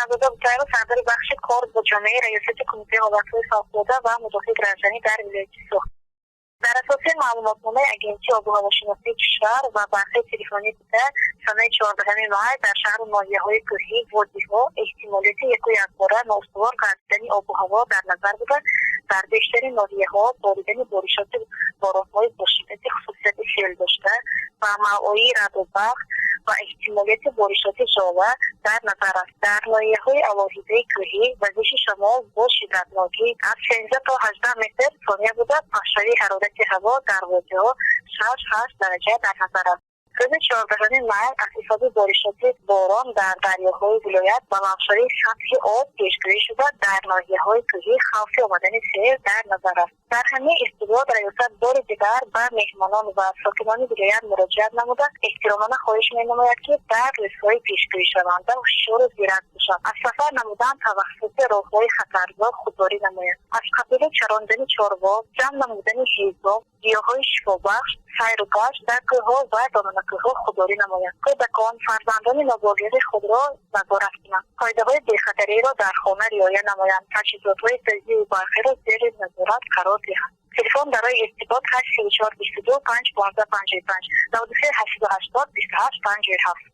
Шаҳзода Бутаева, сардори бахши кор бо ҷомеаи Раёсати Кумитаи ҳолатҳои фавқулода ва мудофиаи гражданӣ дар вилояти Суғд. Дар асоси маълумотномаи Агентии обуҳавошиносии кишвар ва бархаи телефонӣ буда, санаи 14 май дар шаҳру ноҳияҳои кӯҳӣ, водиҳо эҳтимолияти яку якбора ноустувор гардидани обу ҳаво дар назар буда, дар бештари ноҳияҳо боридани боришоти боронҳои бо шиддати хусусияти сел дошта ва мавъоии раъду барқ ва эҳтимолияти боришоти жола дар назар аст. Дар ноҳияҳои алоҳидаи кӯҳӣ вазиши шамол бо шиддатнокӣ аз 13 то 18 метр сония буда, пастшавии ҳарорати ҳаво дар водиҳо 6-8 дараҷа дар назар аст. Рӯзи 14 май аз ҳисоби боришоти борон дар дарёҳои вилоят баландшавии сатҳи об пешгӯӣ шуда, дар ноҳияҳои кӯҳӣ хавфи омадани сел дар назар аст. Дар ҳамин иртибот раёсат бори дигар ба меҳмонон ва сокинони вилоят муроҷиат намуда, эҳтиромона хоҳиш менамояд, ки дар рӯзҳои пешгӯишаванда ҳушёру зирак бошанд, аз сафар намудан тавассути роҳҳои хатарзо худдорӣ намоянд. Аз қабили чарондани чорво, ҷамъ намудани ҳезум, гиёҳҳои шифобахш, сайру гашт дар кӯҳҳо ва доманакӯҳҳо худдорӣ намоянд. Кӯдакон, фарзандони ноболиғи худро назорат кунанд, қоидаҳои бехатариро дар хона риоя намоянд, таҷҳизотҳои газию барқиро зери назорат қарор диҳанд. Телефон барои иртибот: 8 34 22 5 15 55, 93 880 28 57.